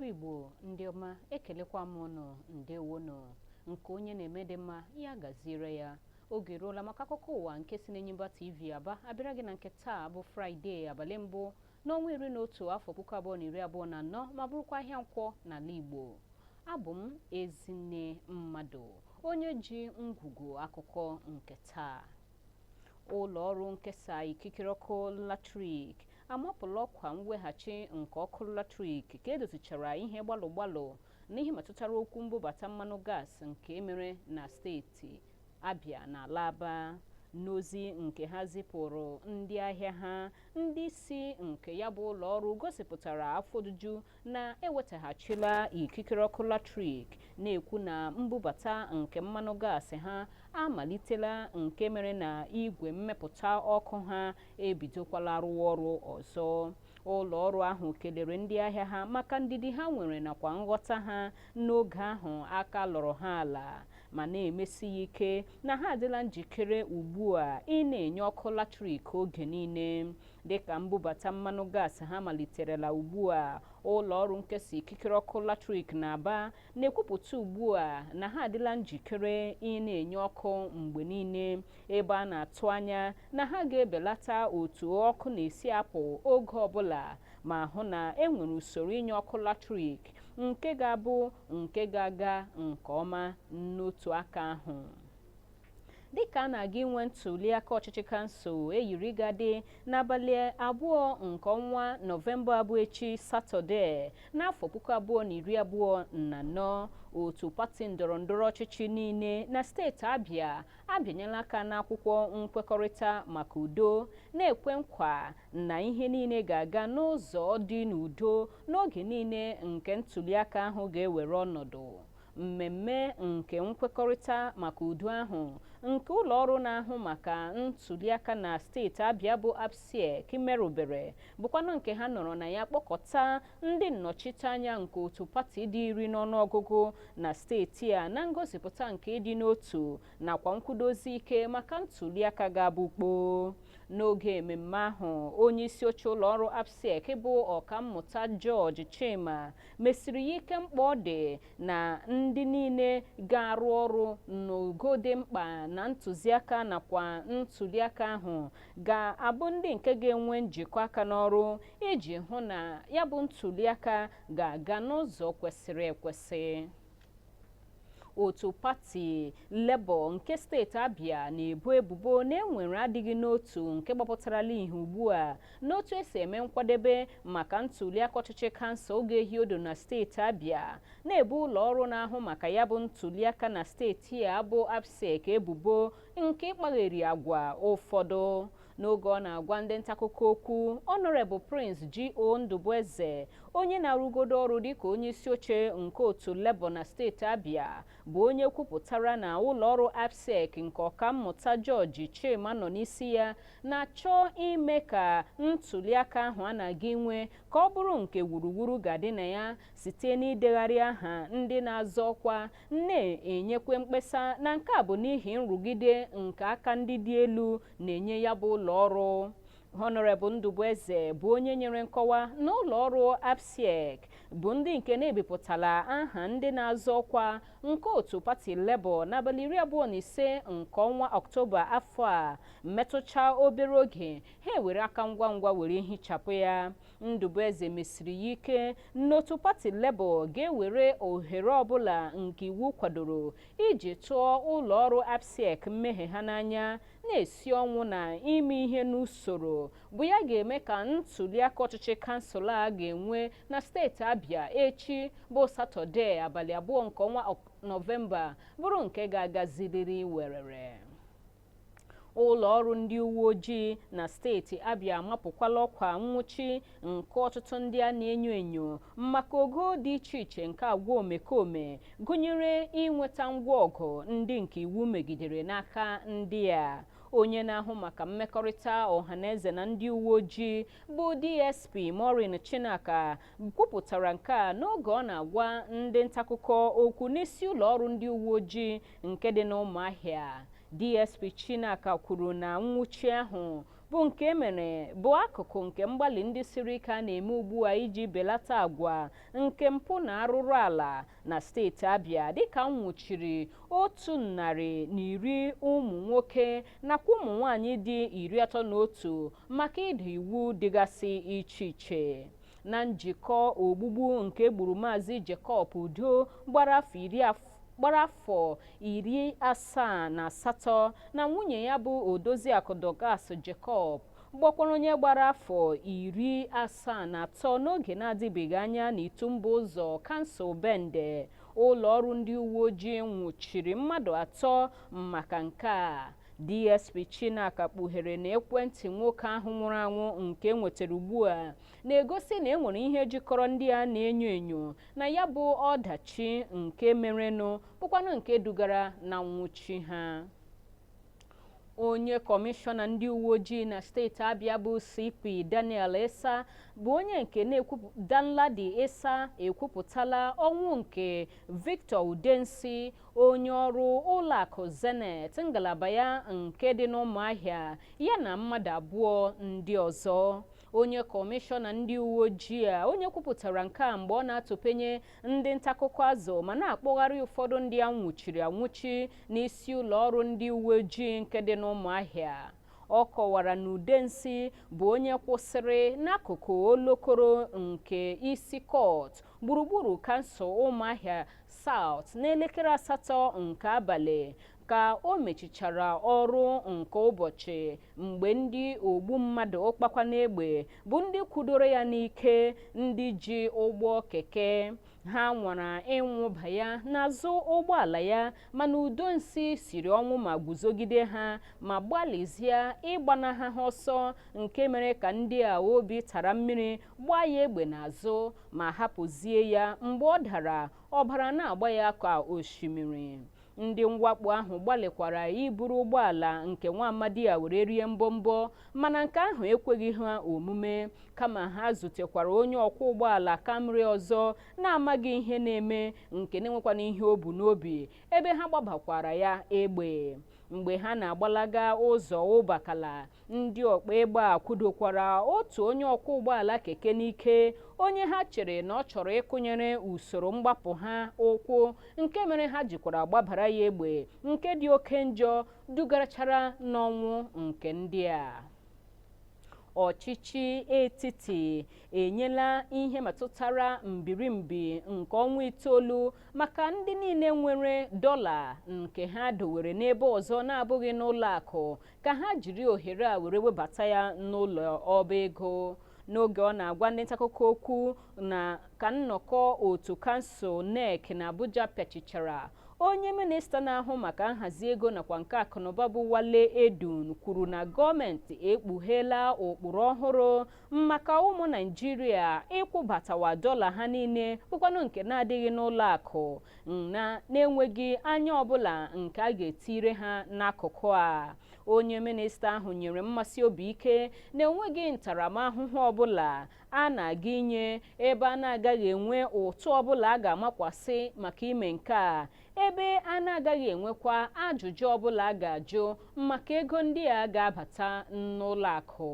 Igbo ndị ọma, ekelekwa m ụnụ, ndewonụ. Nke onye na-eme dị mma, ya gaziere ya. Oge eruola maka akụkọ ụwa nke si n'Enyimba TV Aba abịara gị na nke taa bụ Fraịde, abalị mbụ n'ọnwa 11, afọ 2024, ma bụrụkwa ahịa Nkwọ n'ala Igbo. Abụ m Ezinne Mmadụ, onye ji ngwugwu akụkọ nke taa. Ụlọ ọrụ nkesa ikikere ọkụ latrik amapụla ọkwa mweghachi nke ọkụ latrik ka edozichara ihe gbalụ gbalụ n'ihe metụtara okwu mbubata mmanụ gas nke mere na steeti Abịa na Alaba. N'ozi nke ha zipụrụ ndị ahịa ha, ndị isi nke ya bụ ụlọ ọrụ gosipụtara afọ ojuju na ewetaghachila ikikere ọkụ latrik, na-ekwu na mbubata nke mmanụ gaasị ha amalitela, nke mere na igwe mmepụta ọkụ ha ebidokwala rụwa ọrụ ọzọ. Ụlọ ọrụ ahụ kelere ndị ahịa ha maka ndidi ha nwere nakwa nghọta ha n'oge ahụ aka lọrọ ha ala, ma na-emesi ya ike na ha adịla njikere ugbu a ị na-enye ọkụ latrik oge niile. Dịka mbubata mmanụ gaasị ha maliterela ugbu a, ụlọ ọrụ nkesa ikikere ọkụ latrik na Aba na-ekwupụta ugbu a na ha adịla njikere ị na-enye ọkụ mgbe niile, ebe a na-atụ anya na ha ga-ebelata otu ọkụ na-esi apụ oge ọbụla, ma hụ na e nwere usoro inye ọkụ latrik nke ga-abụ nke ga-aga nke ọma. N'otu aka ahụ, dịka a na-aga inwe ntụliaka ọchịchị kansụl eyiri gadị n'abalị 2 nke ọnwa Nọvemba, abụ echi Satọde, n'afọ 2024, otu pati ndọrọ ndọrọ ọchịchị niile na steeti Abịa abịanyela aka n'akwụkwọ nkwekọrịta maka udo, na-ekwe nkwa na ihe niile ga-aga n'ụzọ dị n'udo n'oge niile nke ntụliaka ahụ ga-ewere ọnọdụ. Mmemme nke nkwekọrịta maka udo ahụ, nke ụlọ ọrụ na-ahụ maka ntụliaka na steeti Abịa bụ ABSIEC merụbere, bụkwanụ nke ha nọrọ na ya kpọkọta ndị nnọchiteanya nke otu pati dị 10 n'ọnụọgụgụ na steeti a, na ngosipụta nke ịdị n'otu nakwa nkwudosi ike maka ntụliaka ga-abụ kpoo. N'oge mmemme ahụ, onye isi oche ụlọ ọrụ ABSIEC bụ Ọkammụta George Chima mesiri ya ike mkpa ọ dị na ndị niile ga-arụ ọrụ n'ogo dị mkpa na ntụziaka nakwa ntụliaka ahụ ga-abụ ndị nke ga-enwe njikọ aka n'ọrụ iji hụ na ya bụ ntụliaka ga-aga n'ụzọ kwesịrị ekwesị. Otu pati Labour nke steeti Abịa na-ebo ebubo na enwere adịghị n'otu nke gbapụtarala ihe ugbu a n'otu esi eme nkwadebe maka ntụliaka ọchịchị kansụl ga-ehi odo na steeti Abịa, na-ebu ụlọ ọrụ na-ahụ maka ya bụ ntụliaka na steeti a bụ ABSIEC ebubo nke ịkpagheri agwa ụfọdụ. N'oge ọ na-agwa ndị ntaakụkọ okwu, Honorable Prince G.O. Ndubueze, onye na-arụgodo ọrụ dịka onye isi oche nke otu Labour na steeti Abịa, bụ onye kwupụtara na ụlọ ọrụ ABSIEC nke Ọkammụta George Chima nọ n'isi ya na-achọ ime ka ntụliaka ahụ a na-aga inwe ka ọ bụrụ nke wuruwuru ga-adị na ya site n'idegharị aha ndị na-azọ ọkwa, na-enyekwe mkpesa na nke a bụ n'ihi nrụgide nke aka ndị dị elu na-enye ya bụ ụlọ ọrụ. Honorable Ndubueze bụ onye nyere nkọwa na ụlọ ọrụ ABSIEC bụ ndị nke na-ebipụtala aha ndị na-azọ ọkwa nke otu pati Labour n'abalị 25 nke ọnwa Ọktoba afọ a, metụcha obere oge ha ewere aka ngwa ngwa were hichapụ ya. Ndubueze mesiri ya ike n'otu pati Labour ga-ewere ohere ọbụla nke iwu kwadoro iji tụọ ụlọ ọrụ ABSIEC mmehie ha n'anya, na-esi ọnwụ na ime ihe n'usoro bụ ya ga-eme ka ntụliaka ọchịchị kansụl a ga-enwe na steeti Abịa echi bụ Satọde, abalị 2 nke ọnwa Nọvemba, bụrụ nke ga-agaziriri werere. Ụlọ ọrụ ndị uwe ojii na steeti Abịa amapụkwala ọkwa nwụchi nke ọtụtụ ndị a na-enyo enyo maka ogo dị iche iche nke agwa omekome, gụnyere inweta ngwa ọgụ ndị nke iwu megidere n'aka ndị a. Onye na-ahụ maka mmekọrịta ọhaneze na ndị uwe ojii bụ DSP Maureen Chinaka kwupụtara nke a n'oge ọ na-agwa ndị ntaakụkọ okwu n'isi ụlọ ọrụ ndị uwe ojii nke dị n'Ụmụahịa. DSP Chinaka kwuru na nwụchi ahụ Bụ nke emere bụ akụkụ nke mgbalị ndị siri ike a na-eme ugbu a iji belata agwa nke mpụ na arụrụ ala na steeti Abịa, dịka nwụchiri 110 ụmụ nwoke nakwa ụmụ nwanyị dị 31 maka ịda iwu dịgasị iche iche. Na njikọ ogbugbu nke gburu Maazị Jacob Udo gbara afọ 78 na nwunye ya bụ Odoziakụ Dorcas Jacob, gbakwara onye gbara afọ 73 n'oge na-adịbeghị anya n'Itumba ụzọ kansụl Bende, ụlọ ọrụ ndị uwe ojii nwụchiri mmadụ 3 maka nke a. DSP Chinaka kpughere na ekwentị nwoke ahụ nwụrụ anwụ nke nwetara ugbu a na-egosi na enwere ihe jikọrọ ndị a na-enyo enyo na ya bụ ọdachi nke merenụ, bụkwanụ nke dugara na nwụchi ha. Onye kọmishọna ndị uwe ojii na steeti Abịa bụ CP Daniel Esa bụ onye nke Danladi Esa ekwupụtala ọnwụ nke Victor Udensi, onye ọrụ ụlọakụ Zenith ngalaba ya nke dị n'Ụmụahịa, ya na mmadụ 2 ndị ọzọ. Onye kọmishọna ndị uwe ojii a, onye kwupụtara nke a mgbe ọ na-atụpenye ndị ntaakụkọ azụ ma na-akpọgharị ụfọdụ ndị a nwụchiri anwụchi n'isi ụlọ ọrụ ndị uwe ojii nke dị n'Ụmụahịa. Ọ kọwara na Udensi bụ onye kwụsịrị n'akụkụ olokoro nke isi kọt gburugburu kansụl Ụmụahịa South n'elekere 8 nke abalị ka o mechichara ọrụ nke ụbọchị, mgbe ndị ogbu mmadụ kpakwa n'egbe bụ ndị kwudoro ya n'ike ndị ji ụgbọ keke ha nwara ịnwụba ya n'azụ ụgbọala ya, mana Udensi siri ọnwụ ma guzogide ha ma gbalịzie ịgbanaha ha ọsọ, nke mere ka ndị a obi tara mmiri gbaa ya egbe n'azụ ma hapụzie ya mgbe ọ dara ọbara na-agba ya ka osimiri. Ndị mwakpo ahụ gbalịkwara iburu ụgbọala nke nwa amadi a were rie mbọmbọ, mana nke ahụ ekweghị ha omume, kama ha zutekwara onye ọkwọ ụgbọala Camry ọzọ na-amaghị ihe na-eme, nke na-enwekwana ihe o bu n'obi, ebe ha gbabakwara ya egbe. Mgbe ha na-agbalaga ụzọ ụbakala, ndị ọkpa egbe a kwudokwara otu onye ọkwọ ụgbọala keke n'ike, onye ha chere na ọ chọrọ ịkụnyere usoro mgbapụ ha ụkwụ, nke mere ha jikwara gbabara ya egbe nke dị oke njọ dugarachara n'ọnwụ nke ndị a. Ọchịchị etiti enyela ihe metụtara mbirimbi nke ọnwa 9 maka ndị niile nwere dọla nke ha dowere n'ebe ọzọ na-abụghị n'ụlọ akụ ka ha jiri ohere a were webata ya n'ụlọ ọba ego. N'oge ọ na-agwa ndị ntaakụkọ okwu na ka nnọkọ otu kansụl NEC na Abuja pịachichara, onye minista na-ahụ maka nhazi ego nakwa nke akụnụba bụ Wale Edun kwuru na gọọmenti ekpugheela ụkpụrụ ọhụrụ maka ụmụ Naịjirịa ịkwụbatawa dọla ha niile bụkwanụ nke na-adịghị n'ụlọ akụ na na-enweghị anya ọbụla nke a ga-etire ha n'akụkụ a. Onye minista ahụ nyere mmasị obi ike na enweghị ntaramahụhụ ọbụla a na-aga inye, ebe a na-agaghị enwe ụtụ ọbụla a ga-amakwasị maka ime nke a, ebe a na-agaghị enwekwa ajụjụ ọbụla a ga-ajụ maka ego ndị a ga-abata n'ụlọ akụ.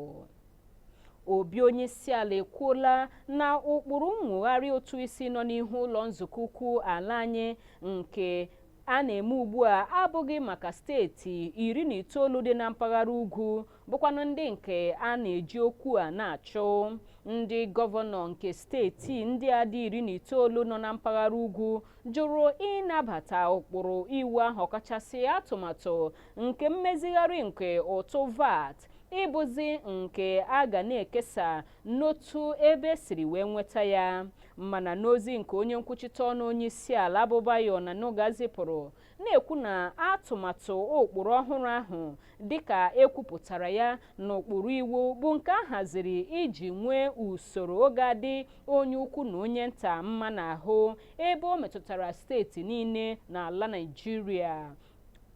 Obi onyeisiala ekwuola na ụkpụrụ nwogharị ụtụ isi nọ n'ihu ụlọ nzukọ ukwu ala anyị nke a na-eme ugbu a abụghị maka steeti 19 dị na mpaghara ugwu, bụkwanụ ndị nke a na-eji okwu a na-achụ. Ndị gọvanọ nke steeti ndị a dị 19 nọ na mpaghara ugwu jụrụ ịnabata ụkpụrụ iwu ahụ, ọkachasị atụmatụ nke mmezigharị nke ụtụ VAT ịbụzi nke a ga na-ekesa n'otu ebe siri wee nweta ya. Mana n'ozi nke onye nkwuchite ọnụ onye isi ala bụ Bayo Onanuga zipụrụ, na-ekwu na atụmatụ ụkpụrụ ọhụrụ ahụ dịka ekwupụtara ya n'ụkpụrụ iwu bụ nke a haziri iji nwee usoro oge adị onye ukwu na onye nta mma n'ahụ ebe o metụtara steeti niile n'ala Naịjirịa.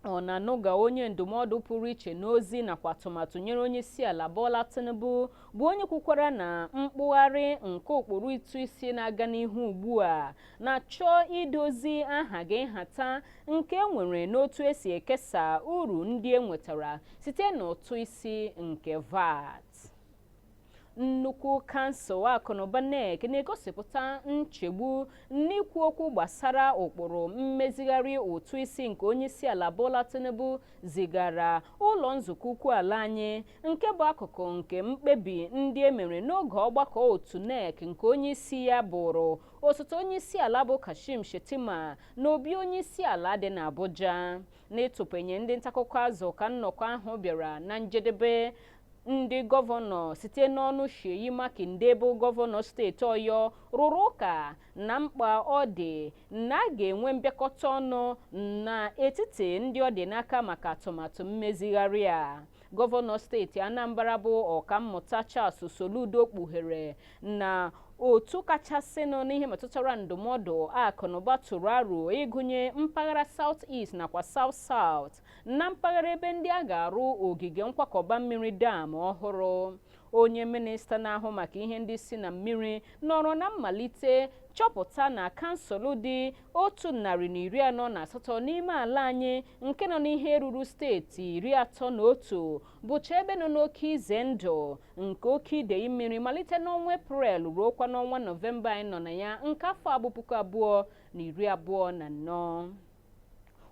Onanuga, onye ndụmọdụ pụrụ iche n'ozi nakwa atụmatụ nyere onye isi ala Bola Tinubu, bụ onye kwukwara na mkpụgharị nke ụkpụrụ ụtụ isi na-aga n'ihu ugbu a na-achọ idozi aha gị nhata nke enwere n'otu esi ekesa uru ndị e nwetara site n'ụtụ isi nke VAT. Nnukwu kansụl akụnụba NEC na-egosipụta nchegbu n'ikwu okwu gbasara ụkpụrụ mmezigharị ụtụ isi nke onyeisiala Bola Tinubu zigara ụlọ nzukọ ukwu ala anyị, nke bụ akụkụ nke mkpebi ndị e mere n'oge ọgbakọ otu NEC nke onyeisi ya bụrụ osote onyeisiala bụ Kashim Shettima na obi onyeisiala dị n'Abuja. N'ịtụpenye ndị ntaakụkọ azụ ka nnọkọ ahụ bịara na njedebe, ndị gọvanọ site n'ọnụ Seyi Makinde bụ gọvanọ steeti Ọyọ rụrụ ụka na mkpa ọ dị na a ga-enwe mbịakọta ọnụ n'etiti ndị ọ dị n'aka maka atụmatụ mmezigharị a. Gọvanọ steeti Anambra bụ Ọkammụta Charles Soludo kpughere na otu kachasịnụ n'ihe metụtara ndụmọdụ akụnụba tụrụ aro ịgụnye mpaghara South East nakwa South South na mpaghara ebe ndị a ga-arụ ogige nkwakọba mmiri dam ọhụrụ. Onye minista na-ahụ maka ihe ndị si na mmiri nọrọ na mmalite chọpụta na kansụl dị 148 n'ime ala anyị nke nọ n'ihe ruru steeti 31 bụcha ebe nọ n'oke ize ndụ nke oke idei mmiri malite n'ọnwa Eprel ruokwa n'ọnwa Nọvemba anyị nọ na ya nke afọ abụ 2024.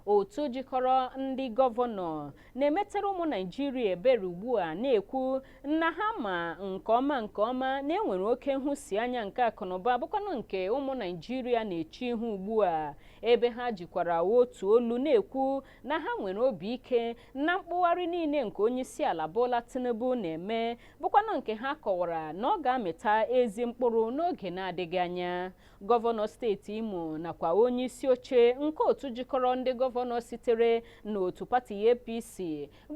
Otu jikọrọ ndị gọvanọ na-emetere ụmụ Naijiria ebere ugbu a na-ekwu na ha ma nke ọma nke ọma na enwere oke nhụsianya nke akụnụba bụkwanụ nke ụmụ Naijiria na-eche ihu ugbu a, ebe ha jikwara otu olu na-ekwu na ha nwere obi ike na mkpụgharị niile nke onyeisiala Bola Tinubu na-eme, bụkwanụ nke ha kọwara na ọ ga-amịta ezi mkpụrụ n'oge na-adịghị anya. Gọvanọ steeti Imo nakwa onye isi oche nke otu jikọrọ ndị gọvanọ sitere n'otu pati APC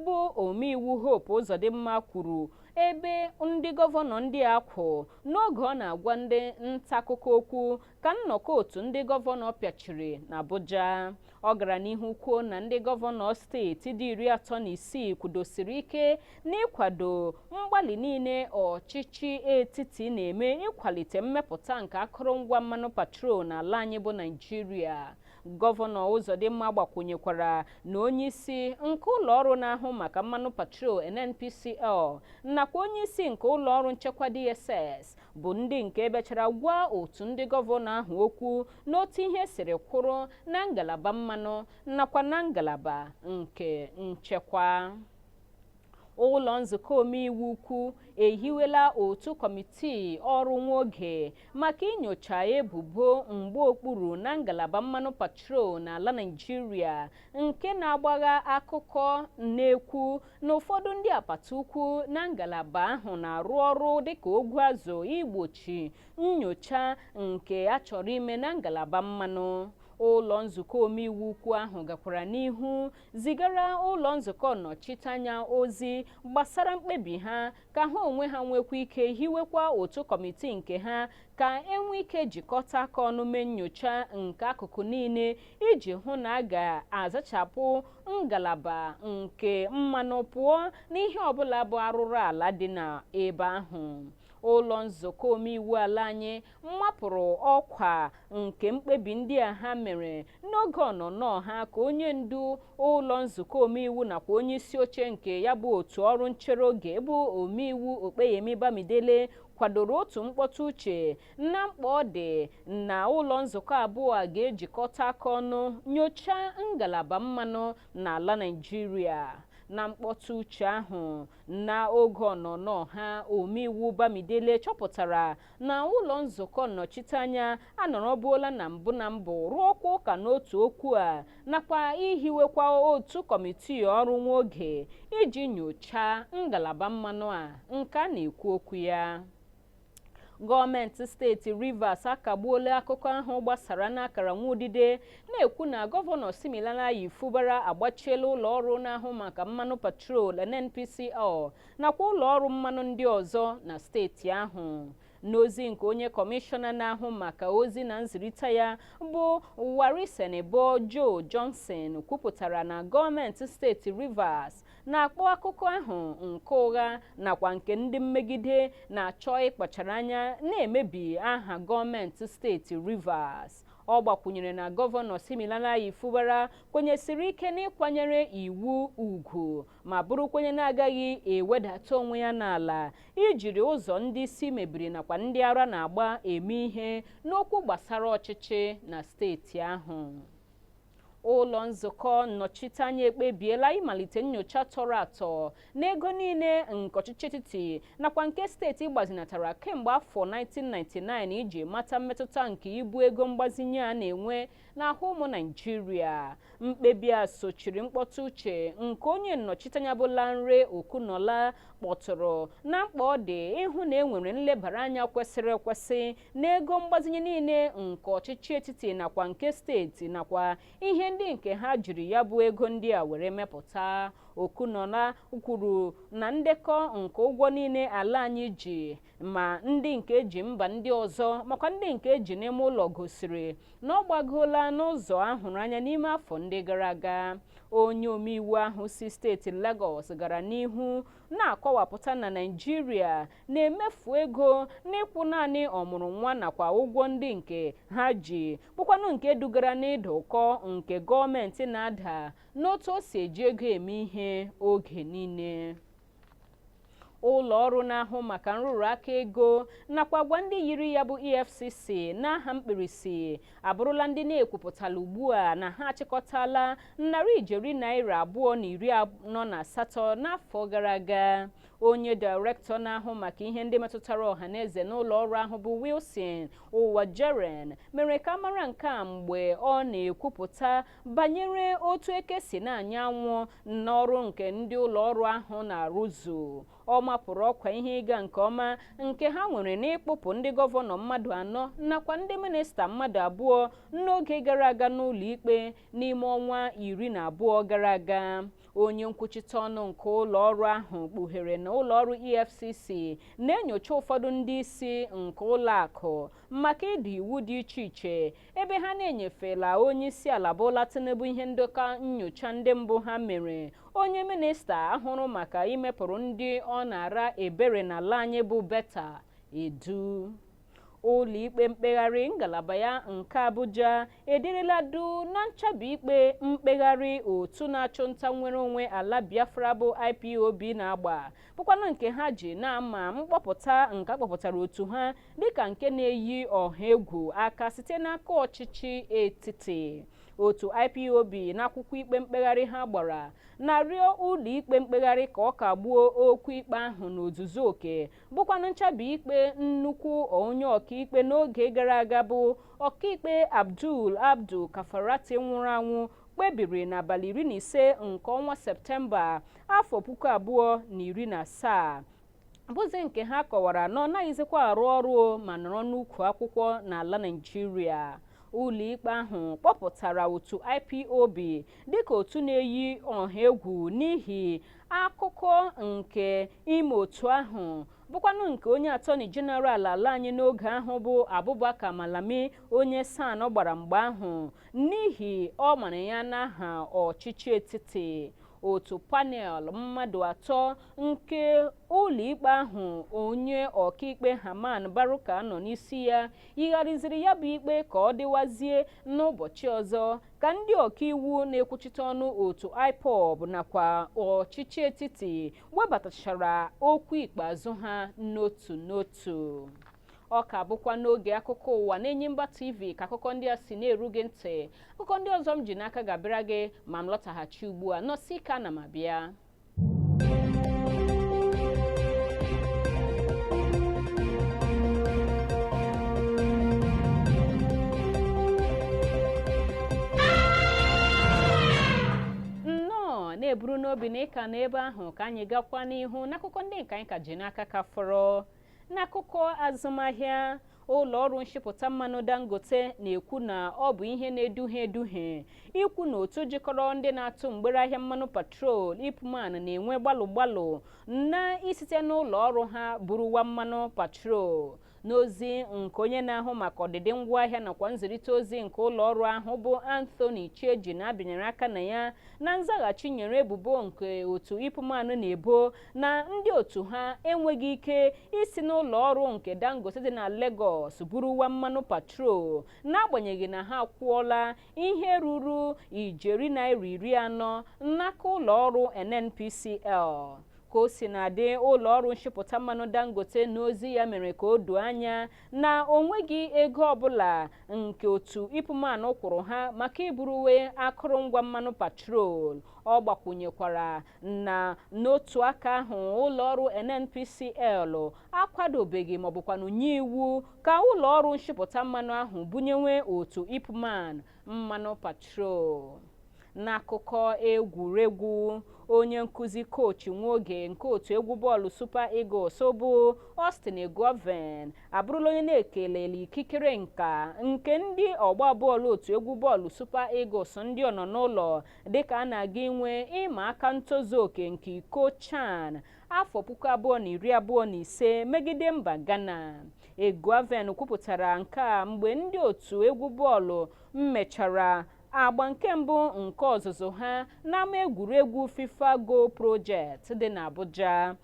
bụ omeiwu Hope Uzodimma kwuru ebe ndị gọvanọ ndị a kwụ n'oge ọ na-agwa ndị nta akụkọ okwu ka nnọkọ otu ndị gọvanọ pịachiri n'Abuja. Ọ gara n'ihu kwuo na ndị gọvanọ steeti dị 36 kwudosiri ike n'ịkwado mgbalị niile ọchịchị etiti na-eme ịkwalite mmepụta nke akụrụngwa mmanụ patrol n'ala anyị bụ Naịjirịa. Gọvanọ Uzodimma gbakwunyekwara na onyeisi nke ụlọọrụ na-ahụ maka mmanụ patrol NNPCL nakwa onyeisi nke ụlọọrụ nchekwa DSS bụ ndị nke bịachara gwa otu ndị gọvanọ ahụ okwu n'otu ihe siri kwụrụ na ngalaba mmanụ nakwa na ngalaba nke nchekwa. Ụlọ nzukọ omeiwu ukwu ehiwela otu kọmitii ọrụ nwa oge maka inyocha ebubo mgbe okpuru na ngalaba mmanụ patrol n'ala Naịjirịa nke na-agbagha akụkọ na-ekwu na ụfọdụ ndị apata ukwu na ngalaba ahụ na-arụ ọrụ dịka ogwu azụ igbochi nyocha nke a chọrọ ime na ngalaba mmanụ. Ụlọ nzukọ omeiwu ukwu ahụ gakwara n'ihu zigara ụlọ nzukọ nnọchiteanya ozi gbasara mkpebi ha ka ha onwe ha nwekwa ike hiwekwa otu kọmitii nke ha ka enwe ike jikọta aka ọnụ mee nyocha nke akụkụ niile iji hụ na a ga-azachapụ ngalaba nke mmanụ pụọ n'ihe ọbụla bụ arụrụ ala dị n'ebe ahụ. Ụlọ nzukọ omeiwu ala anyị mapụrụ ọkwa nke mkpebi ndị a ha mere n'oge ọnọnọ ha ka onye ndu ụlọ nzukọ omeiwu nakwa onye isi oche nke ya bụ otu ọrụ nchere oge bụ omeiwu Okpeyemi Bamidele kwadoro otu mkpọtụ uche na mkpa ọ dị na ụlọ nzukọ abụọ a ga-ejikọta aka ọnụ nyochaa ngalaba mmanụ n'ala Naịjirịa. Na mkpọtụ uche ahụ n'oge ọnọnọ ha, omeiwu Bamidele chọpụtara na ụlọ nzukọ nnọchiteanya anọrọbuola na mbụ na mbụ rụọkwa ụka n'otu okwu a nakwa ihiwekwa otu kọmitii ọrụ nwa oge iji nyochaa ngalaba mmanụ a nke a na-ekwu okwu ya. Gọọmenti steeti Rivers akagbuola akụkọ ahụ gbasara n'akara nwaodide na-ekwu na gọvanọ Siminalayi Fubara agbachiela ụlọ ọrụ na-ahụ maka mmanụ patrol NNPCL nakwa ụlọ ọrụ mmanụ ndị ọzọ na steeti ahụ. N'ozi nke onye kọmishọna na-ahụ maka ozi na nzirịta ya bụ Warisenebo Joe Johnson kwupụtara na gọọmenti steeti Rivers na-akpọ akụkọ ahụ nke ụgha nakwa nke ndị mmegide na-achọ ịkpachara anya na-emebi aha gọọmenti steeti Rivers. Ọ gbakwunyere na gọvanọ Siminalayi Fubara kwenyesiri ike n'ịkwanyere iwu ugwu ma bụrụkwa onye na-agaghị ewedata onwe ya n'ala ijiri ụzọ ndị isi mebiri nakwa ndị ara na-agba eme ihe n'okwu gbasara ọchịchị na steeti ahụ. Ụlọ nzukọ nnọchiteanya ekpebiela ịmalite nnyocha tọrọ atọ n'ego niile nke ọchịchị etiti nakwa nke steeti gbazinatara kemgbe afọ 1999 iji mata mmetụta nke ibu ego mgbazinye a na-enwe n'ahụ ụmụ Naịjirịa. Mkpebi a sochiri mkpọtụ uche nke onye nnọchiteanya bụ Lanre Okunola kpọtụrụ na mkpa ọ dị ịhụ na e nwere nlebara anya kwesịrị ekwesị n'ego mgbazinye niile nke ọchịchị etiti nakwa nke steeti nakwa ihe ndị nke ha jiri ya bụ ego ndị a were mepụta. Okunola kwuru na ndekọ nke ụgwọ niile ala anyị ji ma ndị nke eji mba ndị ọzọ makwa ndị nke eji n'ime ụlọ gosiri na ọ gbagoola n'ụzọ ahụrụ anya n'ime afọ ndị gara aga. Onye omeiwu ahụ si steeti Lagos gara n'ihu na-akọwapụta na Naịjirịa na-emefu ego n'ịkwụ naanị ọmụrụ nwa nakwa ụgwọ ndị nke ha ji bụkwanụ nke dugara n'ịda ụkọ nke gọọmenti na-ada n'otu o si eji ego eme ihe oge niile. Ụlọ ọrụ na-ahụ maka nrụrụ aka ego nakwa agwa ndị yiri ya bụ EFCC n'aha mkpirisi abụrụla ndị na-ekwupụtala ugbu a na ha achịkọtala ijeri naira 248 n'afọ gara aga. Onye dairektọ na-ahụ maka ihe ndị metụtara ọha na eze n'ụlọ ọrụ ahụ bụ Wilson Uwajaren mere ka mara nke a mgbe ọ na-ekwupụta banyere otu eke si na-anya anwụ n'ọrụ nke ndị ụlọ ọrụ ahụ na-arụzu. Ọ mapụrụ ọkwa ihe ịga nke ọma nke ha nwere n'ịkpụpụ ndị gọvanọ mmadụ anọ nakwa ndị minista mmadụ abụọ n'oge gara aga n'ụlọ ikpe n'ime ọnwa 12 gara aga. Onye nkwuchite ọnụ nke ụlọ ọrụ ahụ kpughere na ụlọ ọrụ EFCC na-enyocha ụfọdụ ndị isi nke ụlọ akụ maka ịda iwu dị iche iche, ebe ha na-enyefela onye isi ala Bola Tinubu ihe ndekọ nyocha ndị mbụ ha mere. Onye minista ahụrụ maka imepụrụ ndị ọ na-ara ebere n'ala anyị bụ Betta Edu. Ụlọikpe mkpegharị ngalaba ya nke Abuja ederela du na nchabi ikpe mkpegharị otu na-achụ nta nwere onwe ala Biafra bụ IPOB na-agba, bụkwanụ nke ha ji na-ama mkpọpụta nke akpọpụtara otu ha dịka nke na-eyi ọha egwu aka site n'aka ọchịchị etiti. Otu IPOB n'akwụkwọ ikpe mkpegharị ha gbara na-arịọ ụlọikpe mkpegharị ka ọ kagbuo okwu ikpe ahụ n'ozuzu oke, bụkwanụ nchabi ikpe nnukwu onye ọkaikpe n'oge gara aga bụ ọkaikpe Abdul Abdul Kafarati nwụrụ anwụ kpebiri n'abalị 15 nke ọnwa Septemba afọ 2017, bụzi nke ha kọwara na ọ naghịzikwa arụ ọrụ ma nọrọ n'ukwu akwụkwọ n'ala Naịjirịa. Ụlọikpe ahụ kpọpụtara otu IPOB dịka otu na-eyi ọha egwu n'ihi akụkọ nke ime otu ahụ, bụkwanụ nke onye attorney general ala anyị n'oge ahụ bụ Abubakar Malami onye SAN gbara mgbe ahụ n'ihi ọ mara ya n'aha ọchịchị etiti. Otu panel mmadụ atọ nke ụlọikpe ahụ onye ọkaikpe Haman Baruka nọ n'isi ya yigharịziri ya bụ ikpe ka ọ dịwazie n'ụbọchị ọzọ, ka ndị ọkaiwu na-ekwuchite ọnụ otu IPOB nakwa ọchịchị etiti webatachara okwu ikpeazụ ha n'otu n'otu. Ọ ka bụkwa n'oge akụkọ ụwa n'Enyimba TV ka akụkọ ndị a si na-eru gị ntị. Akụkọ ndị ọzọ m ji n'aka ga-abịara gị ma m lọtaghachi ugbu a. Nọsi ike, ana m abịa. Nnọọ na-eburu n'obi na ịka n'ebe ahụ ka anyị gakwa n'ihu n'akụkọ ndị nke anyị ka ji n'aka ka fọrọ. N'akụkọ azụmahịa, ụlọ ọrụ nshipụta mmanụ Dangote na-ekwu na ọ bụ ihe na-eduhie eduhie ikwu na otu jikọrọ ndị na-atụ mgbere ahịa mmanụ petrol IPMAN na-enwe gbalụ gbalụ na isite n'ụlọ ọrụ ha buruwa mmanụ petrol. N'ozi nke onye na-ahụ maka ọdịdị ngwaahịa nakwa nzirịta ozi nke ụlọ ọrụ ahụ bụ Anthony Chieji na-abịanyere aka na ya na nzaghachi nyere ebubo nke otu Ipman na-ebo na ndị otu ha enweghị ike isi n'ụlọ ọrụ nke Dangote dị na Lagos buruwa mmanụ patrol, n'agbanyeghị na ha akwụọla ihe ruru ijeri naira 40 n'aka ụlọ ọrụ NNPCL. Ka o si na-adị, ụlọ ọrụ nshipụta mmanụ Dangote n'ozi ya mere ka o doo anya na o nweghị ego ọbụla nke otu Ipman kwụrụ ha maka iburuwe akụrụngwa mmanụ patrol. Ọ gbakwunyekwara na n'otu aka ahụ, ụlọ ọrụ NNPCL akwadobeghị maọbụkwanụ nye iwu ka ụlọ ọrụ nshipụta mmanụ ahụ bunyewe otu Ipman mmanụ patrol. N'akụkọ egwuregwu, onye nkụzi kochi nwa oge nke otu egwu bọọlụ Super Eagles bụ Austin Eguavoen abụrụla onye na-ekelele ikikere nka nke ndị ọgba bọọlụ otu egwu bọọlụ Super Eagles ndị ọnọ n'ụlọ, dịka a na-aga inwe ịma aka ntozu oke nke iko CHAN afọ 2025 megide mba Ghana. Eguavoen kwupụtara nke a mgbe ndị otu egwu bọọlụ mechara agba nke mbụ nke ọzụzụ ha n'ama egwuregwu FIFA Goal Project dị n'Abuja.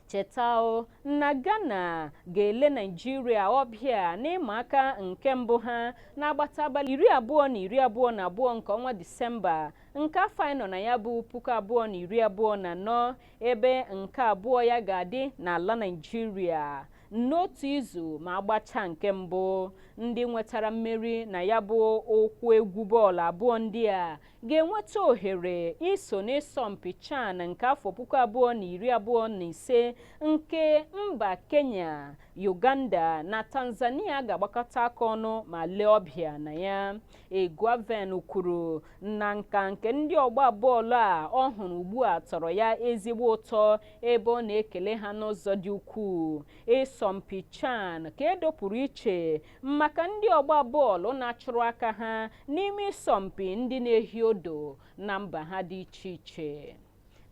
Cheta na Ghana ga-ele Naịjirịa ọbịa n'ịma aka nke mbụ ha n'agbata abalị 20 na 22 nke ọnwa Disemba nke afọ anyị nọ na ya bụ 2024, ebe nke abụọ ya ga-adị n'ala Naịjirịa n'otu izu ma agbachaa nke mbụ. Ndị nwetara mmeri na ya bụ ụkwụ egwu bọọlụ abụọ ndị a ga-enweta ohere iso n'ịsọmpi CHAN nke afọ 2025 nke mba Kenya, Uganda na Tanzania ga-agbakọta aka ọnụ ma lee ọbịa na ya. Eguavoen kwuru na nka nke ndị ọgba bọọlụ a ọ hụrụ ugbu a tọrọ ya ezigbo ụtọ, ebe ọ na-ekele ha n'ụzọ dị ukwuu. Ịsọmpi CHAN ka edopụrụ iche maka ndị ọgba bọọlụ na-achụrụ aka ha n'ime ịsọmpi ndị na-ehi odo na mba ha dị iche iche.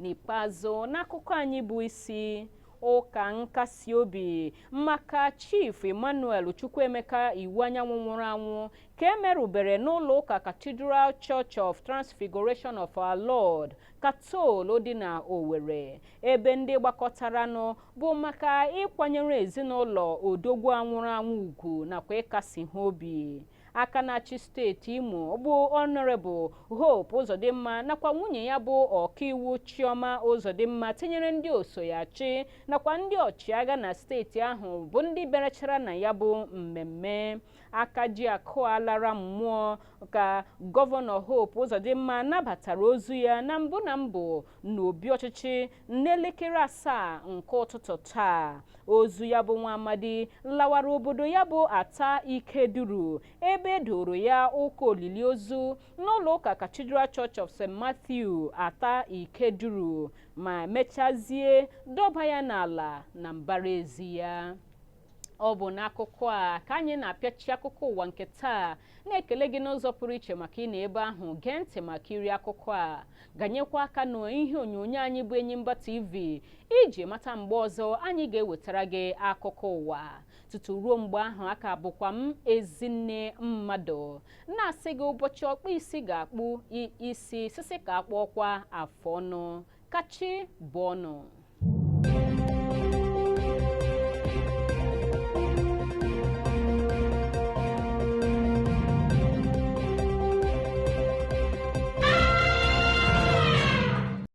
N'ikpeazụ, n'akụkọ anyị bụ isi ụka nkasi obi maka Chief Emmanuel Chukwuemeka Iwuanyanwu nwụrụ anwụ ka emerubere n'ụlọ ụka Cathedral Church of Transfiguration of Our Lord Katol dị na Owerri, ebe ndị gbakọtaranụ bụ maka ịkwanyere ezinụlọ odogwu anwụrụ anwụ ugwu nakwa ịkasi ha obi. Aka na-achị steeti Imo bụ Honorable Hope Uzodimma nakwa nwunye ya bụ ọkaiwu Chioma Uzodimma, tinyere ndị osoyachi nakwa ndị ọchịagha na steeti ahụ bụ ndị bịarachara na ya bụ mmemme. Aka ji akụ alara mmụọ ka Gọvanọ Hope Uzodimma nabatara ozu ya na mbụ na mbụ n'obi ọchịchị n'elekere 7 nke ụtụtụ taa. Ozu ya bụ nwa amadi lawara obodo ya bụ Ata Ikeduru, ebe edoro ya ụka olili ozu n'ụlọ ụka Cathedral Church of St. Matthew Ata Ikeduru, ma mechazie dọba ya n'ala na mbara ezi ya. Ọ bụ n'akụkọ a ka anyị na-apịachi akụkọ ụwa nke taa, na-ekele gị n'ụzọ pụrụ iche maka ị na ebe ahụ gee ntị maka iri akụkọ a. Ganyekwa aka n'ihe onyonyo anyị bụ Enyimba TV iji mata mgbe ọzọ anyị ga-ewetara gị akụkọ ụwa. Tutu ruo mgbe ahụ, aka bụkwa m Ezinne Mmadụ na-asị gị ụbọchị ọkpụ isi ga-akpụ isi sisi ka akpọkwa afọ ọnụ kachi bụ ọnụ.